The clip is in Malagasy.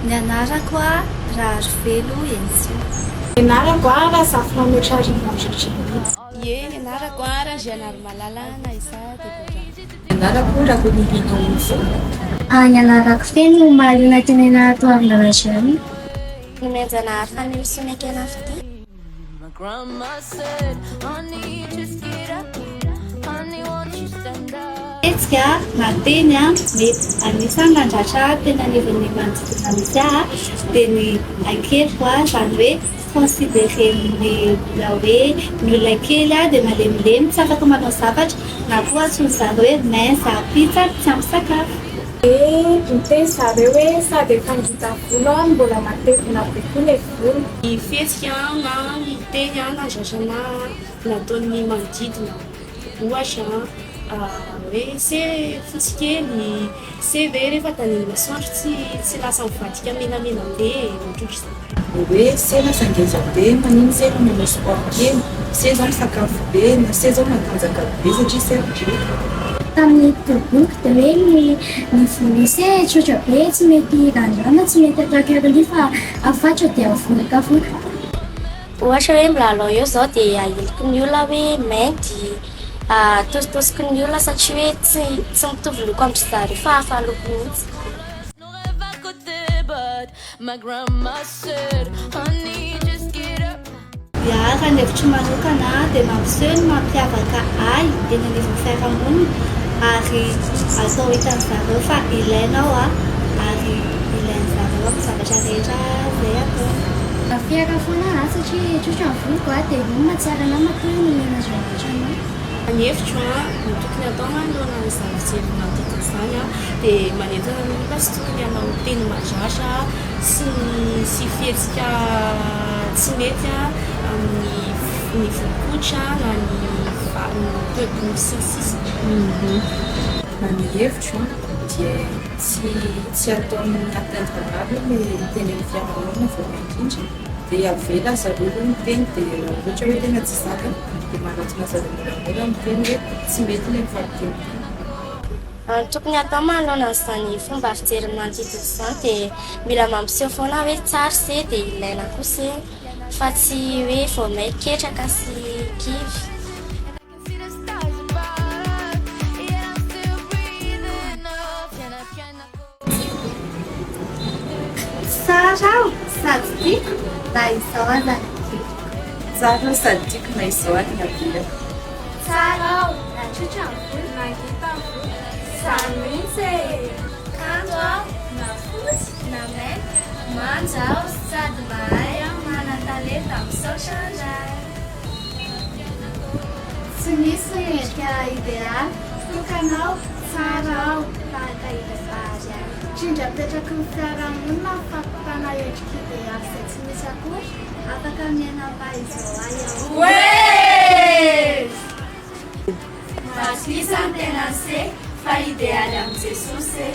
Ny anarako a Raharivelo Henintsoa. Ny anarako a Razafimametrarivo Andriatrinidy. Ie, ny anarako a Randrianarimalala Naisa Deborah. Ny anarako Rakotonirina Onisoa. Ny anarako feno Mahaliana Tenena Toavindrana Jeanne. Nomenjanahary Fanirisoa Nekena Fitia. Hetsika na teny mety anisan'ny nandratra ahy teny anivon'ny manodidina misy ahy dia ny haikeliko, izany hoe considerer-n'ny olona hoe ny olona kely dia malemilemy tsy afaka manao zavatra na koa antsoin'ny zareo hoe mince pizza tsy ampy sakafo. Dia miteny zareo hoe sady efa ngita volo aho no mbola matevina be koa ilay volo. Ny fihetsika na ny teny nandratrana nataon'ny manodidina, ohatra hoe se fotsy kely, se ve rehefa tanin'ny masoandro tsy tsy lasa mivadika menamena be, ohatrohatr'izany. Hoe se lasa ngeza be, manino se raha manao sport kely, se zao misakafo be, na se zao matanjaka be satria se mivoaka. Tamin'ny toboko dia hoe ny ny volon'ise tsotra be tsy mety randrana tsy mety atao curly fa afatra dia avoaka foana. Ohatra hoe milalao eo izao dia ahiliky ny olona hoe mainty, atositosiky ny olona satria hoe tsy tsy mitovy loko amin-dry zareo fa hafa loko mihitsy. Ia, raha ny hevitro manokana dia mampiseho ny mampiavaka ahy eny anivon'ny fiarahamonina ary atao hitan'ny zareo fa ilaina aho ary ilain'ny zareo amin'ny zavatra rehetra izay ataony. Fier foana aho satria tsotra ny voloko dia io no mahatsara anah matoa io nomen'Andriamanitra anah. Ny hevitro an, ny tokony atao manoloana an'izany fijery manodidina izany an, dia manentana ny olona tsy tokony hanao teny mandratra sy ny sy fihetsika tsy mety amin'ny ny volon-koditra na ny ny toe-bolo sy ny sisa. Raha ny hevitro an, dia tsy tsy ataony atteindre grave aloha ilay miteny amin'ny fiarahamonina voalohany indrindra, dia avela zareo aloha miteny dia raha ohatra hoe tena tsy zakany dia manatona zareo moramora miteny hoe tsy mety ilay mifampiteniteny. Ny tokony hatao manoloana an'izany fomba fijery ny manodidina izany dia mila mampiseho foana hoe tsara se dia ilaina koa se fa tsy hoe vao may ketraka sy kivy. Tsara aho sady tiako na izao aza ny habeko. Tsara aho sady tiako na izao ary ny habeko. Tsara aho na tsotra ny volo na ngita ny volo. Zany mihitsy e! Kanto aho na fotsy na mainty. Manja aho sady mahay aho manan-talenta misaotra an-dRay. Tsy misy ny endrika idealy. Tokana aho, tsara aho, tahaka ilay vary ahy. Indrindra apetraky ny fiarahamonina ny fampitana endrika idealy izay tsy misy akory. Afaka miaina amin'ny maha izao ahy aho. Matokisa ny tenan'i se fa idealy amin'i Jesosy e.